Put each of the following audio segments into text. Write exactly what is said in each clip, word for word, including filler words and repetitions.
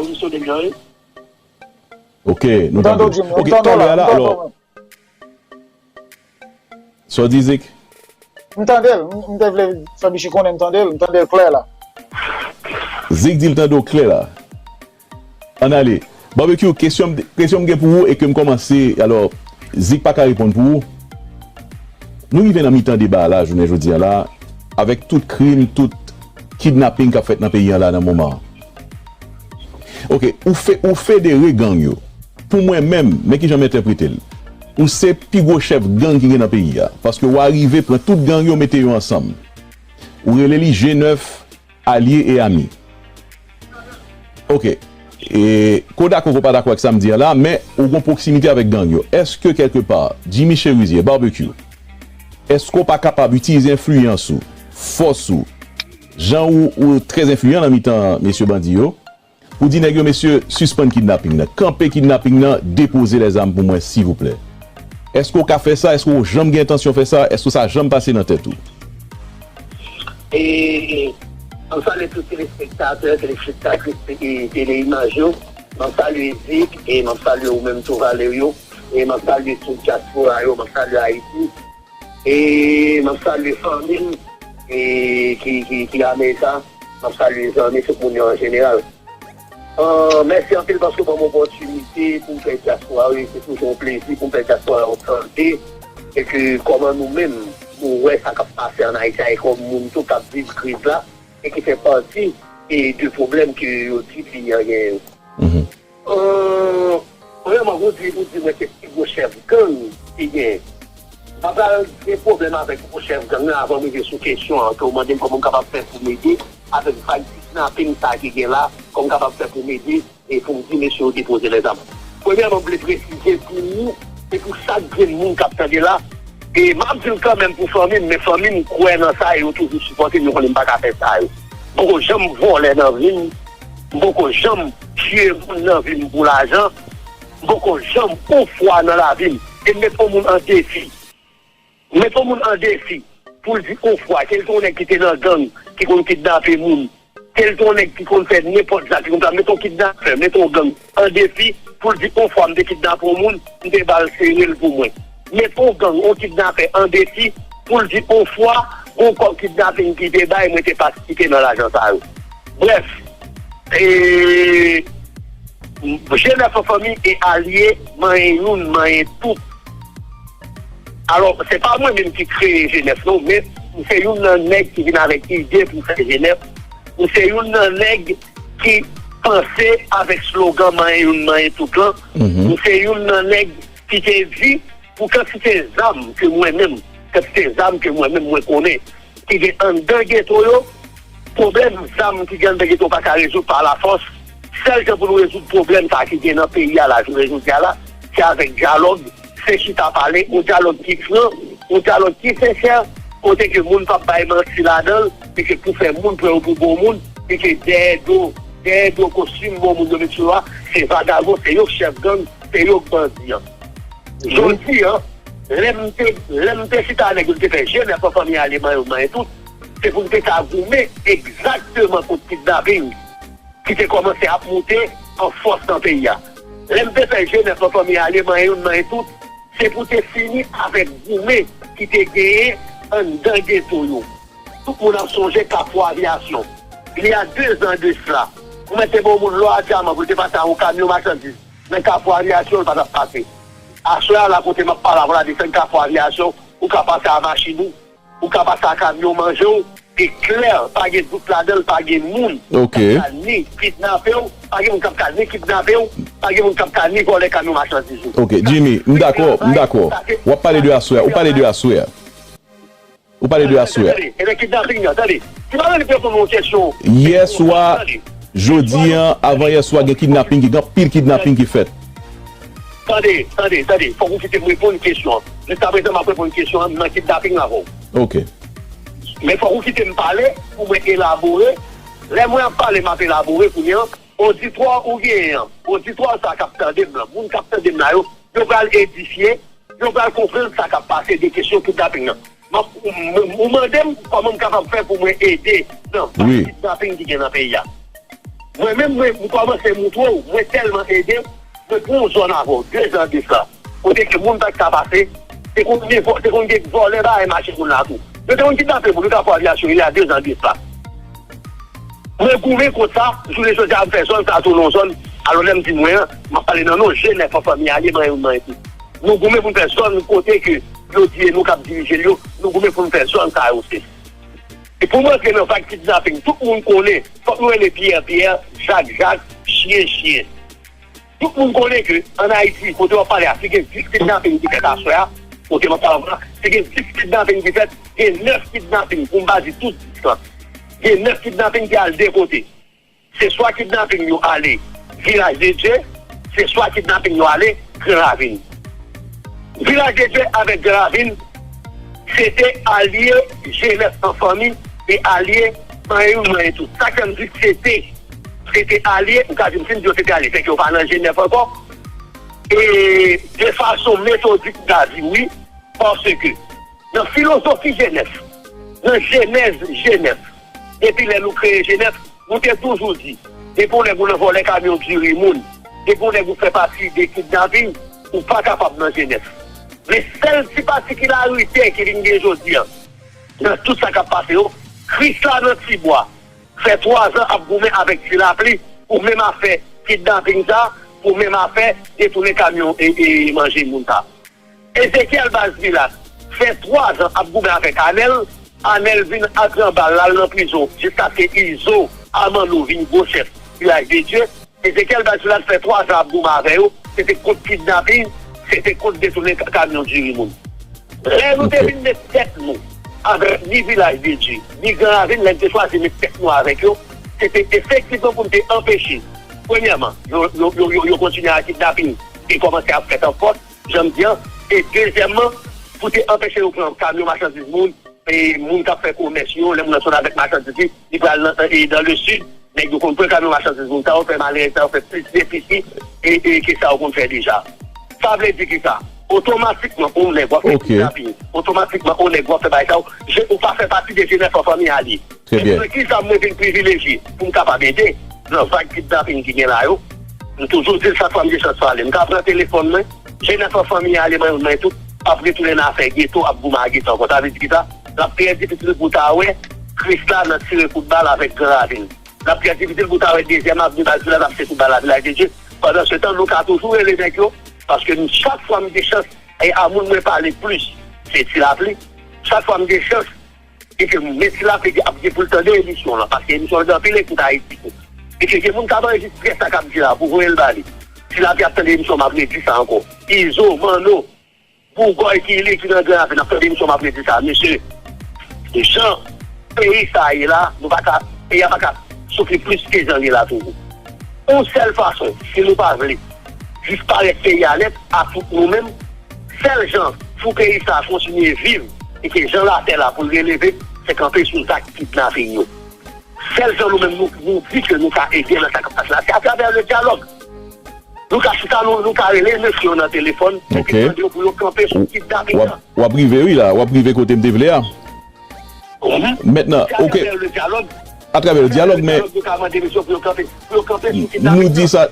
Wilson Demian, wi. Ok, nou tande w. Ok, talè a la, alò. Sa w di, Zik? M tande l. M te vle fè Michi konnen m tande l. M tande l klè la. Zik di l tande w klè la. Ann ale. Barbecue, kesyon m gen pou ou e ke m kòmanse, alò, Zik pa ka reponn pou ou. Nou rive nan mitan deba a la, jounen jodi a la, avèk tout krim, tout kidnaping k ap fèt nan peyi an la nan moman an. Ok, ou fe, ou federe gang yo. Pou mwen menm, men kijan m entèprete l. Ou se pi gwo chèf gang ki gen nan peyi a. Paske w arive pran tout gang yo, mete yo ansanm. Ou rele li G nèf, alye e ami. Ok. E, ke w dakò ke w pa dakò ak sa m di a la, men ou gen pwoksimite avèk gang yo. Èske kèlkepa, Jimmy Cherizier, Barbecue, èske w pa kapab itilize enfliyans ou, fòs ou, jan ou, ou trè enfliyan nan mitan mesye bandi yo, pou di nèg yo, mesye, sispann kidnaping nan, kanpe kidnaping nan, depoze lèzam pou mwen, silvouplè? Èske w ka fè sa? Èske w janm gen entansyon fè sa? Èske sa janm pase nan tèt ou? E, m ap salye tout telespektatè, telespektatris e Tele Imaj yo. M ap salye Zik, e m ap salye ou menm tou, Valerio. E m ap salye tout dyaspora yo, m ap salye Ayiti. E m ap salye fanmi m, e ki, ki, ki Amerika. M ap salye zanmi, tout moun yo an jeneral. Mèsi anpil paske w ban m opòtinite pou m fè dyaspora yo, e se toujou yon plezi pou m fè dyaspora yo tande, e ke kòman nou menm, nou wè sa k ap pase ann Ayiti a, e kòm moun tou k ap viv kriz la, e ki fè pati, e de pwoblèm ke yo di peyi an genyen yo. Premyèman, ou di, ou di mwen se pi gwo chèf gang ki genyen. M pa pral gen pwoblèm avèk gwo chèf gang nan avan m rive sou kesyon an ke w mande m kòman m kapab fè pou m ede avèk vag kidnaping sa ki gen la, kòman m kapab fè pou m ede e pou m di mesye yo depoze lèzam. Premyèman, m vle presize pou ou e pou chak grenn moun k ap tande la, e m ap di l kanmenm pou fanmi m, men fanmi m kwè nan sa e yo toujou sipòte m, yo konnen m pa ka fè sa yo. M poko janm vòlè nan vi m, m poko janm tiye moun nan vi m pou lajan, m poko janm ofwa nan lavi m. E m met yon moun an defi. M met yon moun an defi pou l di ofwa, ke l te yon nèg ki te nan gang, ki konn kidnape moun, ke l te yon nèg ki konn fè nenpòt zak, ki konn fè, met yon kidnapè, met yon gang an defi pou l di ofwa m te kidnape yon moun, m te ba l sere l pou mwen. Met yon gang, yon kidnapè an defi pou l di ofwa, yon kòb kidnaping ki te bay, mwen te patisipe nan lajan sa yo. Brèf, e, G nèf an fanmi e alye, manyen youn, manyen tout. Alò, se pa mwen menm ki kreye G nèf non, men m se youn nan nèg ki vin avèk ide pou fè G nèf. M se youn nan nèg ki panse avèk slogan manyen youn, manyen tout lan. M se youn nan nèg ki te di pou kantite zam ke mwen menm, kantite zam ke mwen menm mwen konnen ki gen anndan geto yo, pwoblèm zam ki gen anndan geto pa ka rezoud pa lafòs. Sèl jan pou nou rezoud pwoblèm sa ki gen nan peyi a la, jounen jodi a la, se avèk dyalòg, se chita pale, yon dyalòg ki fran, yon dyalòg ki sensè, kote ke moun p ap bay manti ladan l, e ke pou fè moun pran yo pou bon moun, e ke dèyè do, dèyè do kostim bon moun yo met sou yo a, se vagabon, se yo k chèf gang, se yo k bandi an. Jodi an, lè m te, lè m te chita nèg yo, m te fè G nèf an fanmi ale manyen youn, manyen tout, se pou m te ka goumen egzakteman kont kidnaping ki te kòmanse ap moute an fòs nan peyi a. Lè m te fè G nèf an fanmi ale manyen youn, manyen tout, se pou te fini avèk goumen ki te genyen anndan geto yo. Tout moun ap sonje Kafou Avyasyon. Il y a deux ans de cela, ou mèt te ba yon moun lò a dyaman pou l te pase a yon kamyon machandiz nan Kafou Avyasyon, l pa t ap pase. Aswè a la, kote m ap pale avè w la, desann Kafou Avyasyon, ou ka pase a machin ou, ou ka pase a kamyon manje w, e klè, pa gen dout ladan l, pa gen moun k ap ka ni kidnape w, pa gen moun k ap ka ni kidnape w, pa gen moun k ap ka ni vòlè kamyon machandiz ou. Ok, Jimmy, m dakò, m dakò. W ap pale de aswè a, ou pale de aswè a. Ou pale de aswè a. Tande, tande, e de kidnaping nan, tande. Si pa vle reponn mwen yon kesyon. Yè swa, jodi an, avan yè swa, gen kidnaping, gen anpil kidnaping ki fèt. Tande, tande, tande. Fòk ou kite m reponn kesyon an. Jiskaprezan, m ap reponn kesyon an nan kidnaping la avè w. Ok. Men fòk ou kite m pale pou mwen elabore. Lè mwen ap pale, m ap elabore kounye an. Oditwa ou genyen an, oditwa sa k ap tande m lan, moun k ap tande m la yo, yo pral edifye, yo pral konprann sa k ap pase de kesyon kidnaping nan. M ap, ou, ou mande m kòman m kapab fè pou mwen ede nan vag kidnaping ki gen nan peyi a. Mwen menm, mwen, m kòmanse moutre w, mwen tèlman ede, mwen pran yon zòn avè w, de zan de sa. Kote ke moun pa t ka pase, te konn gen vò-, te konn gen vòlè bagay mache moun la tou. Yo te konn kidnape moun, yo t ap fè avyasyon, il y a de zan de sa. Mwen goumen kont sa, jounen jodi a, m fè zòn sa tounen yon zòn. Alò, lè m di mwen an, m ap pale nan non G nèf an fanmi a, li manyen moun manyen tou. Nou goumen pou n fè zòn kote ke yo di e nou k ap dirije l yo, nou goumen pou n fè zòn sa yo se. E pou m rantre nan vag kidnaping, tout moun konnen, fòk nou rele Pyè Pyè, Jak Jak, Chyen Chyen. Tout moun konnen ke ann Ayiti, kote w ap pale a, si gen dis kidnaping ki fèt aswè a, kote m ap pale anvan, si gen dis kidnaping ki fèt, gen nèf kidnaping, pou m pa di tout dis lan. Gen nèf kidnaping ki al de kote. Se swa kidnaping yo ale Vilaj de Dye, se swa kidnaping yo ale Gran Ravin. Vilaj de Dye avèk Gran Ravin, se te alye G nèf an fanmi e alye manyen youn manyen tout. Sa k fè m di se te, se te alye, ou ka di m si m di yo se te alye, se ke yo pa nan G nèf ankò. E de fason metodik, m ka di wi, paske nan filozofi G nèf, nan jenèz G nèf, depi lè nou kreye G nèf, nou te toujou di, depi yon nèg ou nan vòlè kamyon diri moun, depi yon nèg ou fè pati de kidnaping, ou pa kapab nan G nèf. Men sèl ti patikilarite ki vin gen jodi a, nan tout sa k ap pase yo, Krisla nan Tibwa fè twa zan ap goumen avèk Ti Lapli pou menm afè kidnaping sa, pou menm afè detounen kamyon e, e manje moun sa. Ezekyèl Baz Vilas fè twa zan ap goumen avèk Anèl. Anèl vin antre anba l, l al nan prizon jiskaske Izo Amano vin gwo chèf Vilaj de Dye. Ezekyèl Baz Vilas fè twa zan ap goumen avè yo. Se te kont kidnaping, se te kont detounen ka-, kamyon diri moun. Lè nou te vin met tèt nou avèk ni Vilaj de Dye, ni Gran Ravin, lè n te chwazi met tèt nou avèk yo, se te efektivman pou n te anpeche, premyèman, yo, yo, yo, yo, yo kontinye a kidnaping e kòmanse ap fèt an fòs, jan m di an, e dezyèmman, pou te anpeche yo pran kamyon machandiz moun, e moun k ap fè komès yo, lè moun nan sot avèk machandiz li, li pral nan, e dan le sid, nèg yo konn pran kamyon machandiz moun sa yo, fè malerèz sa yo, fè plis defisi e, e ke sa yo konn fè deja. Sa vle di ki sa? Otomatikman, yon nèg w ap fè kidnaping, otomatikman, yon nèg w ap fè bagay sa yo, je, ou pa fè pati de G nèf an fanmi a li. Trè byen. Ebyen, kisa mwen vin privilejye pou m kapab ede nan vag kidnaping ki gen la yo? M toujou di l, chak fwa m gen chans pale, m ka pran telefòn mwen, G nèf an fanmi a, ale mwen, mwen tout, ap retounen nan afè geto, ap goumen a geto ankò. Sa vle di ki sa? L ap trè difisil pou w ta wè Krisla nan tire kout bal avèk Gran Ravin. L ap trè difisil pou w ta wè Dezyèm Avni Baz Vilas ap tire kout bal la Vilaj de Dye. Pandan se tan, nou ka toujou rele nèg yo, paske m, chak fwa m gen chans, e a moun mwen pale plis, se Ti Lapli. Chak fwa m gen chans, e ke m met Ti Lapli ap gen pou l tande emisyon lan, paske emisyon lan gen anpil ekout Ayiti tou. E ke gen moun k ap anrejistre sa k ap di la pou voye l ba li. Ti Lapli ap tande emisyon, m ap redi sa ankò. Izo, Manno, Bougòy ki li ki nan Gran Ravin ap tande emisyon, m ap redi sa. Mesye, jan peyi sa a ye la, nou pa ka, peyi a pa ka soufri plis ke jan l ye la toujou. Yon sèl fason, si nou pa vle disparèt peyi a nèt, a tout nou menm, sèl jan pou peyi sa a kontinye viv e ke jan latè la pou l releve, se kanpe sou zak kidnaping yo. Sèl jan nou menm nou, nou di ke nou ka ede nan sa k ap pase la, se atravè le dyalòg. Nou ka chita, nou, nou ka rele mesye yo nan telefòn, e mande yo pou yo kanpe sou kidnaping nan. W ap, w ap rive, wi, la. W ap rive kote m te vle a. Mentnan, oke. Atravè le dyalòg, men nou di sa,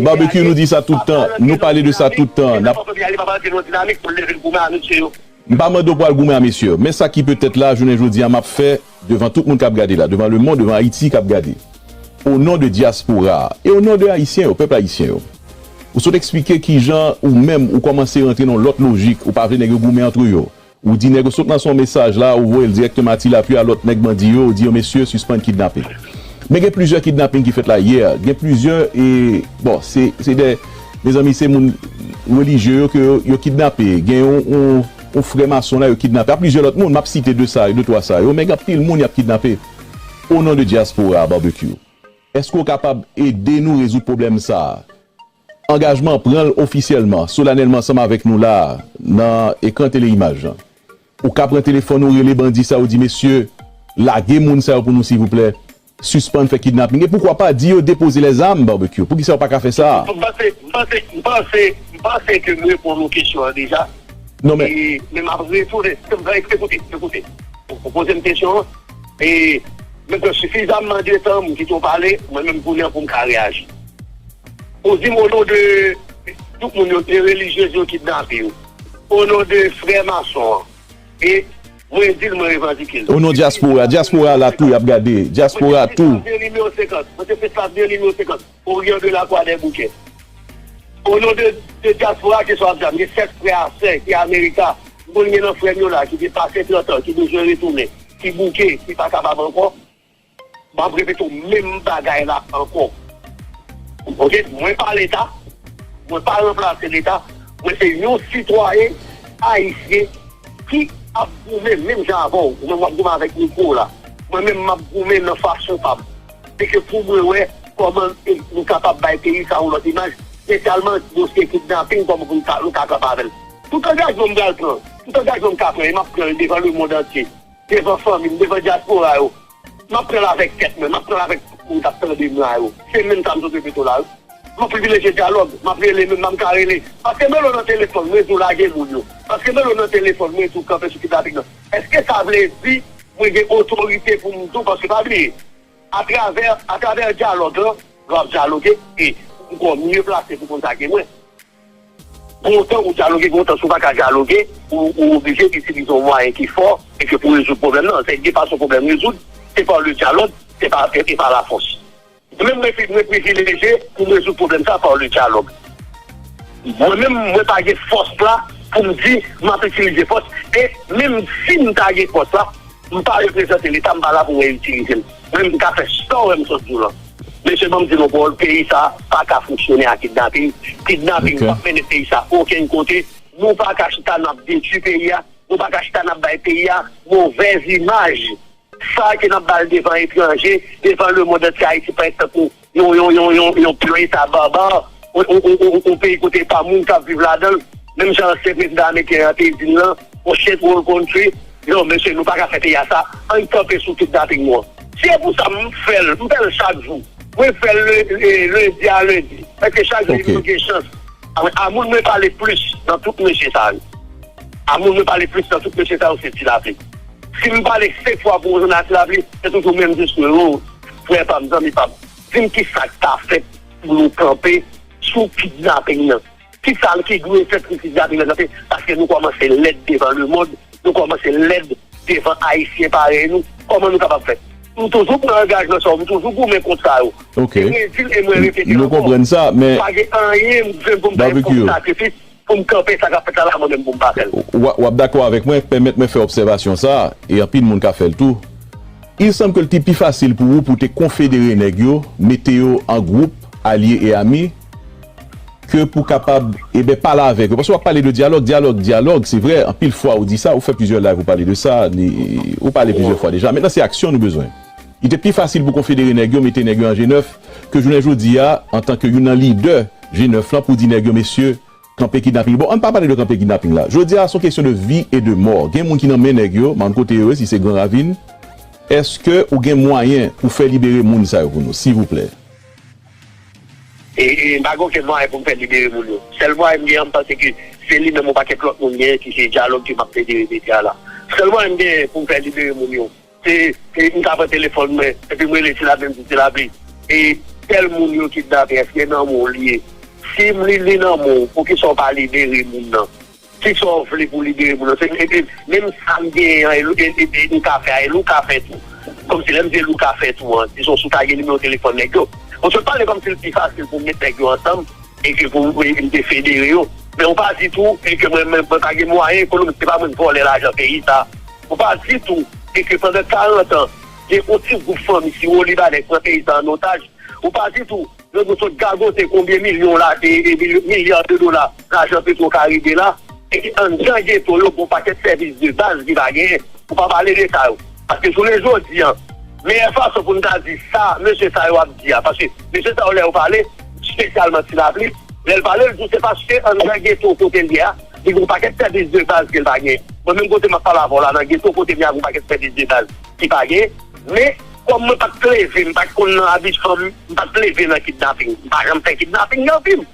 Barbecue, nou di sa tout tan, nou pale de sa tout tan. M pa mande w pou al goumen a mesye yo. Men sa ki petèt la, jounen jodi a, m ap fè devan tout moun k ap gade la, devan lemonn, devan Ayiti k ap gade. O non de dyaspora a, e o non de Ayisyen yo, pèp ayisyen yo. Ou sot eksplike kijan ou menm ou kòmanse rantre nan yon lòt lojik, ou pa vle nèg yo goumen antre yo. Ou di nèg yo sot lanse yon mesaj la, ou voye l dirèkteman a Ti Lapli, a lòt nèg bandi yo, ou di yo, mesye, sispann kidnape. Men gen plizyè kidnaping ki fèt la yè, gen plizyè, e, bon, se, se de, mezanmi, se moun relijye yo ke yo, yo kidnape. Gen yon, yon, yon frè mason la, yo kidnape. A plizyè lòt moun, m ap site de sa, de twa sa yo, men gen anpil moun y ap kidnape. O non de dyaspora a, Barbecue, èske w kapab ede nou rezoud pwoblèm sa a? Angajman, pran l ofisyèlman, solanèlman ansanm avèk nou la a, nan ekran Tele Imaj lan. Ou ka pran telefòn ou, rele bandi sa yo, di, mesye, lage moun sa yo pou nou, silvouplè, sispann fè kidnaping. E poukwa pa di yo depoze lèzam, Barbecue? Poukisa yo pa ka fè sa? M panse, m panse, m panse, m panse ke m reponn ou kesyon an deja. Non, men. E, men m ap retounen. Ekoute, ekoute. Ou, ou poze m kesyon an. E, Men pran sifizamman de tan, m kite w pale, mwen menm kounye a pou m ka reyaji. Ou di m o non de tout moun yo, de relijyez yo kidnape yo. O non de frè mason an. E mwen di l, mwen revandike l. O non dyaspora, dyaspora la tou, y ap gade. Dyaspora tou. Mwen se Fritz Lavien nimewo senkant. Mwen se Fritz Lavien nimewo senkant. Orient de la Croix des Bouquets. O non de, de dyaspora ke sa w ap di a, m gen sèt frè a sè ki Amerika. M konn gen nan frè m yo la ki gen pase trant an, ki bezwen retounen, ki bouke, ki pa kapab ankò. M ap repete w menm bagay la ankò. Oke, mwen pa Leta, mwen pa ranplase Leta, mwen se yon sitwayen ayisyen ki ap goumen menm jan avè w. Ou menm w ap goumen avèk mikwo w la. Mwen menm m ap goumen nan fason pa m. Se ke pou mwen wè kòman e, nou kapab bay peyi sa yon lòt imaj, espesyalman dosye kidnaping, kòman pou nou ka, nou ka kanpe avè l. Tout angajman m pral pran, tout angajman m ka pran, e m ap pran l devan lemonn antye, devan fanmi m, devan dyaspora yo. M ap pran l avèk tèt mwen, m ap pran l avèk tout moun k ap tande m la yo. Se menm sa m sot repete w la wi. M ap privilejye dyalòg, m ap rele menm jan m ka rele. Paske m rele w nan telefòn, m rezo lage moun yo. Paske m rele w nan telefòn, m rezo kanpe sou kidnaping nan. Èske sa vle di mwen gen otorite pou m di w? Paske pa bliye, atravè, atravè dyalòg lan, lè w ap dyaloge, e ou ankò mye plase pou konn sa ke mwen. Gon tan ou dyaloge, gon tan si w pa ka dyaloge, ou, ou oblije itilize yon mwayen ki fò, e ke pou rezoud pwoblèm nan. Se de fason pwoblèm rezoud, se pa le dyalòg, se pa, e, e pa lafòs. Mwen menm, mwen pri-, mwen privilejye pou m rezoud pwoblèm sa pa le dyalòg. Mwen menm, mwen pa gen fòs la pou m di m ap itilize fòs. E menm si m ta gen fòs la, m pa reprezante Leta, m pa la pou mwen itilize l. Mwen menm, m ka fè sa w wè m sot di w lan. Mesye, ban m di nou pawòl, peyi sa pa ka fonksyone ak kidnaping. Kidnaping Ok. p ap mennen peyi sa okenn kote. Nou pa ka chita n ap detwi peyi a. Nou pa ka chita n ap bay peyi a movèz imaj. Sa ke n ap ba l devan etranje, devan lemonn antye, Ayiti parèt tankou yon, yon, yon, yon, yon pil eta baba, yon, yon, yon, yon, yon peyi kote pa moun k ap viv ladan l. Menm jan ansyen prezidan ameriken an te di n lan, yon shithole country. Non, mesye, nou pa ka fè peyi a sa. Ann kanpe sou kidnaping nou an. Si e pou sa, m fè l, m fè l chak jou. Mwen fè l le-, le-, lendi a lendi. Paske chak jou Ok. nou gen chans. A, a moun mwen pale plis nan tout mesye sa yo. A moun mwen pale plis nan tout mesye sa yo, se Ti Lapli. Si m pale senk fwa pou yon jounalis Ti Lapli, se toujou menm diskou yo, frè pa m, zanmi pa m. Di m ki sa k ta fèt pou nou kanpe sou kidnaping nan. Ki sa ki dwe fèt pou kidnaping nan kanpe? Paske nou kòmanse lèd devan lemonn, nou kòmanse lèd devan Ayisyen parèy nou. Kòman nou kapab fè? M toujou pran angajman sa yo, m toujou goumen kont sa yo. Ok. E mwen di l e mwen repete l Nou ankò. konprann sa, men Pa gen anyen m bezwen pou m fè Barbecue. kòm sakrifis pou m kanpe sa k ap fèt la, la mwen menm pou m pa fè l. W, w ap dakò avèk mwen, pèmèt mwen fè obsèvasyon sa a, e anpil moun ka fè l tou. Il semble que l te pi fasil pou ou pou te konfedere nèg yo, mete yo an gwoup, alye e ami, ke pou kapab, e ben, pale avèk yo. Paske w ap pale de dyalòg, dyalòg, dyalòg, se vrè, anpil fwa ou di sa, ou fè plizyè live ou pale de sa, li, ou pale plizyè fwa deja. Mentnan, se aksyon nou bezwen. Li te pi fasil pou konfedere nèg yo, mete nèg yo an G nèf, ke jounen jodi a, antanke youn nan lidè G nèf lan, pou di nèg yo, mesye, kanpe kidnaping. Bon, ann pa pale de kanpe kidnaping la. Jodi a, se yon kesyon de vi e de mò. Gen moun ki nan men nèg yo, m pa konn kote yo ye, si se Gran Ravin. Èske ou gen mwayen pou fè libere moun sa yo pou nou, silvouplè? E, e, m pa gen okenn mwayen pou m fè libere moun yo. Sèl mwayen m gen an, m panse ke se li menm yon pakèt lòt moun genyen ki se dyalòg ke m ap plede repete a la. Sèl mwayen m genyen pou m fè libere moun yo, se, se m ka pran telefòn mwen, epi m rele Ti Lapli, m di Ti Lapli, e tèl moun yo kidnape, èske nan men w li ye? Si m li, li nan men w, poukisa w pa libere moun nan? Kisa w vle pou libere moun nan? Se, e, e, menm sa m genyen an, e, e, e, e, m ka fè a, e li w ka fè tou. Kòmsi lè m di li w ka fè tou an, dizon si w ta gen nimewo telefòn nèg yo. Bon, se pale kòmsi l pi fasil pou m met nèg yo ansanm, e ke pou, e, m te federe yo. Men ou pa di tou, e ke mwen, mwen, mwen pa gen mwayen ekonomik, se pa mwen k vòlè lajan peyi sa. Ou pa di tou, e ke pandan karant an, gen yon ti gwoup fanmi siwo libanè k pran peyi sa an otaj. Ou pa di tou, yo nou sot gagote konbyen milyon la, e, e, milyon, milya de dola lajan Petro Karibe la, e ki anndan geto yo, gon pakèt sèvis de baz ki pa genyen. Ou pa pale de sa yo. Paske jounen jodi an, meyè fason pou n ta di sa, mesye sa yo ap di a. Paske mesye sa yo, lè yo pale, espesyalman Ti Lapli, lè l pale, l di w se paske anndan geto kote l ye a, li gon pakèt sèvis de baz ke l pa genyen. Mwen menm kote m ap pale avè w la, nan geto kote m ye a, gon pakèt sèvis de baz ki pa genyen. Men, kòm mwen pa t leve, m pa t konn nan abitye, m pa t leve nan kidnaping. M pa janm fè kidnaping nan vi m.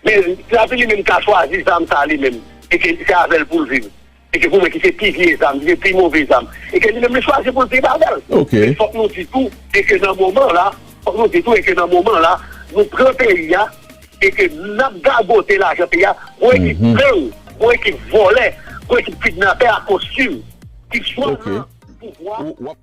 Men, Ti Lapli li menm ka chwazi zam sa li menm. E ke se avè l pou l viv. e ke pou mwen ki se pi vye zam, ki se pi move zam, e ke li menm li chwazi pou l viv avè l. Ok. Men fòk nou di tou, e ke nan moman la, fòk nou di tou, e ke nan moman la, nou pran peyi a, e ke n ap gagote lajan peyi a, yon ekip gang, yon ekip vòlè, yon ekip kidnapè a kostim, ki swa Ok. nan pouvwa. Ou- w ap-